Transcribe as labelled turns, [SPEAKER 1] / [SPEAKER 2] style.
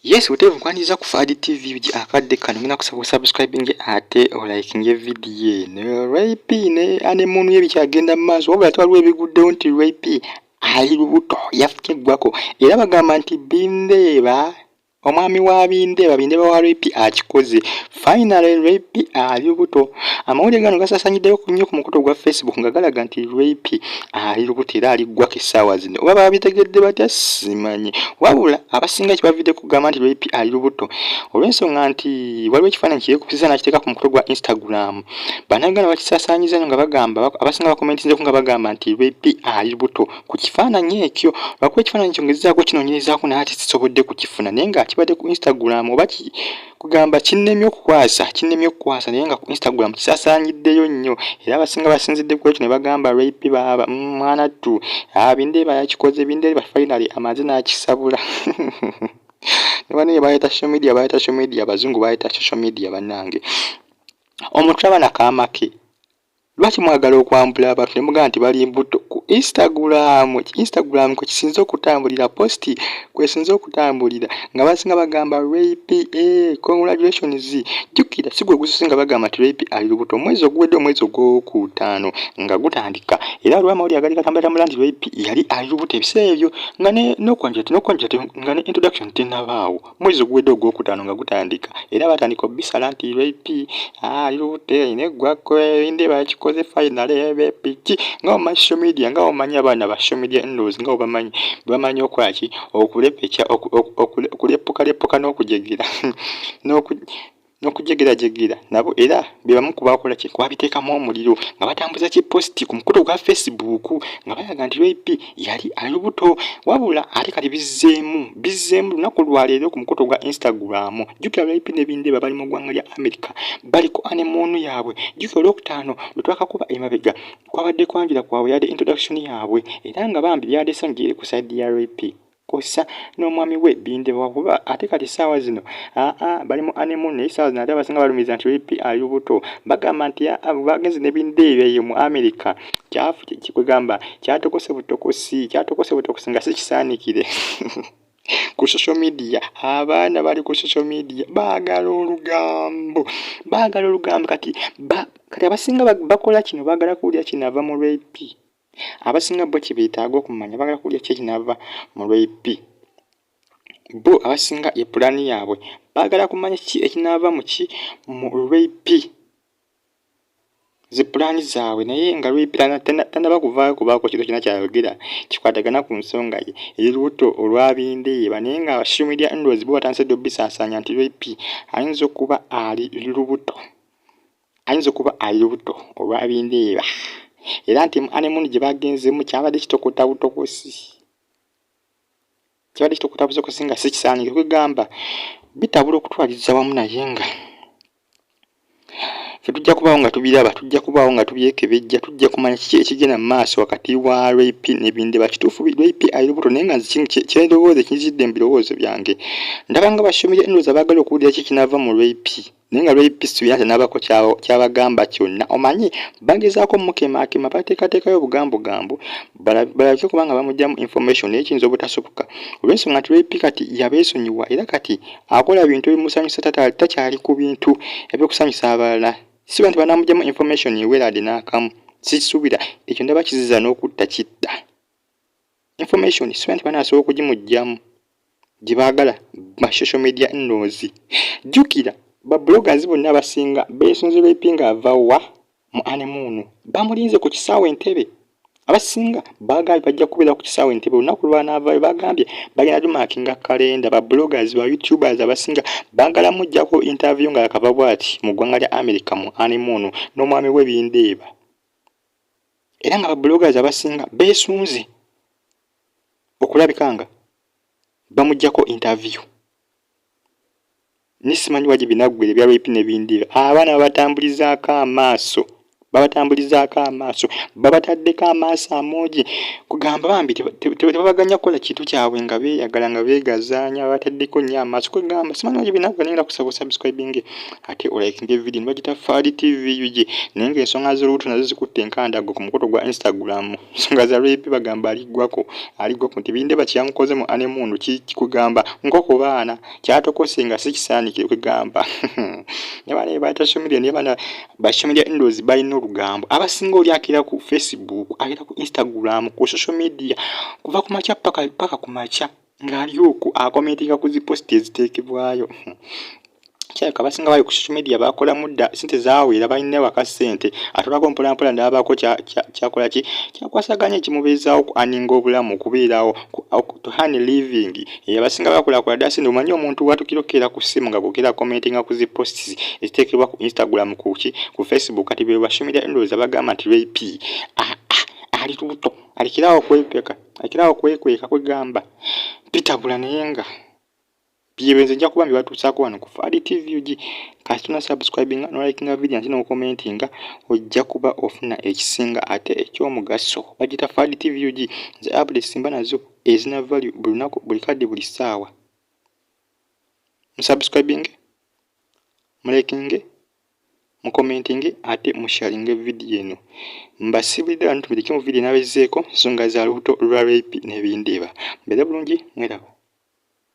[SPEAKER 1] Yes, buteevu nkwaniriza ku Fahad TV akadde kano. Ngenda kusaba osubscribinge ate olikinge vidiyo eno. Ray P ne honeymoon ye bikyagenda mu maaso, wabula ate waliwo ebiguddewo nti Ray P ali lubuto, yafunye eggwako, era bagamba nti Bindeeba, omwami wa Bindeeba, Bindeeba wa Ray P akikoze. Finally Ray P ali lubuto. Amawulire gano gasaasanyiddeyo nnyo ku mukutu gwa Facebook nga galaga nti Ray P ali lubuto era ali ggwako essaawa zino. Oba baabitegedde batya simanyi, wabula abasinga kyebavidde kugamba nti Ray P ali lubuto olw'ensonga nti waliwo ekifaananyi kyeyeekubisiza n'akiteeka ku mukutu gwa Instagram. Bannayuganda bakisaasaanyiza nnyo nga bagamba, abasinga bakomentinzeko nga bagamba nti Ray P ali lubuto ku kifaananyi ekyo, lwakuba ekifaananyi ekyo ngezaako kinoonyerezaako naye ate sisobodde kukifuna, naye nga kibadde ku Instagram oba kugamba kinnemye okukwasa, naye nga ku Instagram kisaasaanyiddeyo nnyo era abasinga basinzidde ku ekyo ne bagamba Ray P baaba mwana ttu Bindeeba yakikoze. Bindeeba finally amaze n'akisabula ne banne bayita social media, bayita social media, abazungu bayita social media. Bannange, omuntu aba nakaamake, lwaki mwagala okwambula abantu ne mugamba nti bali mbuto ku Instagram? Instagram kwe kisinze okutambulira, post kwesinze okutambulira nga basinga bagamba Ray P, congratulations. Jjukira si gwe gusoose nga bagamba nti Ray P ali lubuto. Omwezi oguwedde, omwezi ogwokutaano nga gutandika, era waliwo amawulire agali gatambulatambula nti Ray P yali ali lubuto. Ebiseera ebyo nga n'okwanjula nga ne introduction tennabaawo. Omwezi oguwedde ogwokutaano nga gutandika, era batandika obisala nti Ray P ali lubuto, alina eggwako, Bindeeba yakikoze finally, biki nga omanyi social media, nga omanyi abaana ba social media in-laws, nga obamanyi bamanyi okukola ki, okulepekya, okulepukaleppuka n'okujegera n'okujegerajegera nabo, era be bamu ku bakola ki, kubabiteekamu omuliro nga batambuza ki post ku mukutu gwa Facebook nga balaga nti Ray P yali ali lubuto. Wabula ate kati bizzeemu lunaku lwaleero ku mukutu gwa Instagram. Jjukira Ray P ne Bindeeba bali mu ggwanga lya America, bali ku honeymoon yaabwe. Jjukira Olwokutaano lwe twakakuba emabega kwabadde kwanjula kwabwe, yadde introduction yaabwe, era nga bambi byadde essanyu gyeri ku side ya Ray P kw'ossa n'omwami we Bindeeba, kuba ate kati essaawa zino aa bali mu honeymoon. Naye essaawa zino ate abasinga balumiza nti Ray P ali lubuto. Bagamba nti bagenze ne Bindeeba eyo mu America, kyafu kwegamba kyatokose butokosi nga si kisaanikire ku social media. Abaana bali ku social media baagala olugambo, baagala olugambo. Kati abasinga bakola kino, baagala kuwulira kinaava mu Ray P. Abasinga bo kye beetaaga okumanya, baagala kuwulira ki ekinaava mu Ray P. Bo abasinga ye pulaani yaabwe, baagala kumanya ki ekinaava mu ki, mu Ray P, ze pulaani zaabwe. Naye nga Ray P tannaba kuvaayo kubaako kintu kyonna ky'ayogera kikwatagana ku nsonga ye ey'olubuto olwa Bindeeba, naye nga social media in-laws bo batandise dda obbisaasaanya nti Ray P ayinza okuba ali lubuto, ayinza okuba ali lubuto olwa Bindeeba, era nti mu honeymoon gye bagenzeemu kyabadde kitokota butokosi, kyabadde kitokota butokosi nga si kisaanike. Kwegamba bitabula okutwaliza wamu, naye nga ffe tujja kubaawo nga tubiraba, tujja kubaawo nga tubyekebejja, tujja kumanya kiki ekigenda mu maaso wakati wa Ray P ne Bindeeba. Kituufu Ray P ali lubuto, naye nga nze kyendowooza ekinzijidde mu birowoozo byange, ndaba nga ba social media in-laws abaagala okuwulira ki kinaava mu Ray P, naye nga Ray P sibira tannabaako kyabagamba kyonna. Omanyi bagezaako mukemaakema, bateekateekayo obugambogambo balabike kubanga bamuggyamu information, naye kiyinza obutasoboka olw'ensonga nti Ray P kati yabeesonyiwa, era kati akola bintu ebimusanyusa, takyali ku bintu ebyokusanyusa abalala. Siba nti banaamuggyamu information eweradde n'akamu, sikisuubira ekyo, ndaba kiziza n'okutta kitta information. Siba nti banaasobola okugimuggyamu gye baagala ba social media in-laws. Jjukira ba bloggers bonna abasinga beesunze Ray P ng'ava wa mu honeymoon, bamulinze ku kisaawe Entebbe. Abasinga bagambye bajja kubeera ku kisaawe Entebbe olunaku lw'anaavaayo. Bagambye bagenda tumarkinga kalenda. Ba bloggers, ba YouTubers abasinga baagala muggyako interview nga yakava bw'ati mu ggwanga lya America mu honeymoon n'omwami we Bindeeba, era nga ba bloggers abasinga beesunze okulabika nga bamuggyako interview. Naye simanyi wa gye binaggwera ebya Ray P ne Bindeeba. Abaana babatambulizaako amaaso. Babatambulizaako amaaso, babataddeko amaaso amoogi, kugamba bambi tebabaganya kukola kintu kyabwe nga beeyagala, nga beegazaanya, babataddeko nnyo amaaso. Kwegamba simanyi oyo binaku nengenda kusaba osubscribinge ate olikinge video nibagita Fadi TV UG. Naye ng'ensonga z'olubuto nazo zikutte enkandago ku mukutu gwa Instagram. Ensonga za Ray P bagamba aliggwako, aliggwako nti Bindeba kyeyamukoze mu anemundu kikugamba nkoko baana kyatokose nga si kisaanikire. Kwegamba ne bana batasomire ne bana ba social media endowooza balina olugambo. Abasinga oli akira ku Facebook, akira ku Instagram, ku social media kuva ku makya paka paka ku makya ng'ali okwo akomentinga ku zi post eziteekebwayo. Kirabika abasinga bali ku social media bakolamu dda sente zaawera, balina waka ssente, atulako mpolampola n'abaako kyakola ki kyakwasaganya ekimubeezaawo ku aninga obulamu okubeerawo to earn living. Abasinga bakulaakola dda sente. Omanyi omuntu watukira okukeera ku ssimu nga gokera commentinga ku zi posts eziteekebwa ku Instagram, ku ki, ku Facebook. Kati be ba social media endowooza bagamba nti Ray P ali lubuto, alekerawo okwepeka, alekerawo okwekweka. Kwegamba bitabula, naye nga byebyo nze nja kuba mbibatuusaako wano ku Fadi TV UG. Kasita tona subscribinga, nolikinga video nti nokommentinga, ojja kuba ofuna ekisinga ate ekyomugaso. Bagita Fadi TV UG. Nze updates simba nazo ezina value buli lunaku, buli kadde, buli ssaawa. Musubscribinge, mulikinge, mukomentinge ate musharinge vidiyo eno. Mbasiibulidde wano, tumirike mu vidiyo n'abezeeko nsonga za lubuto lwa Ray P n'ebindeeba. Mbeere bulungi, mweraba.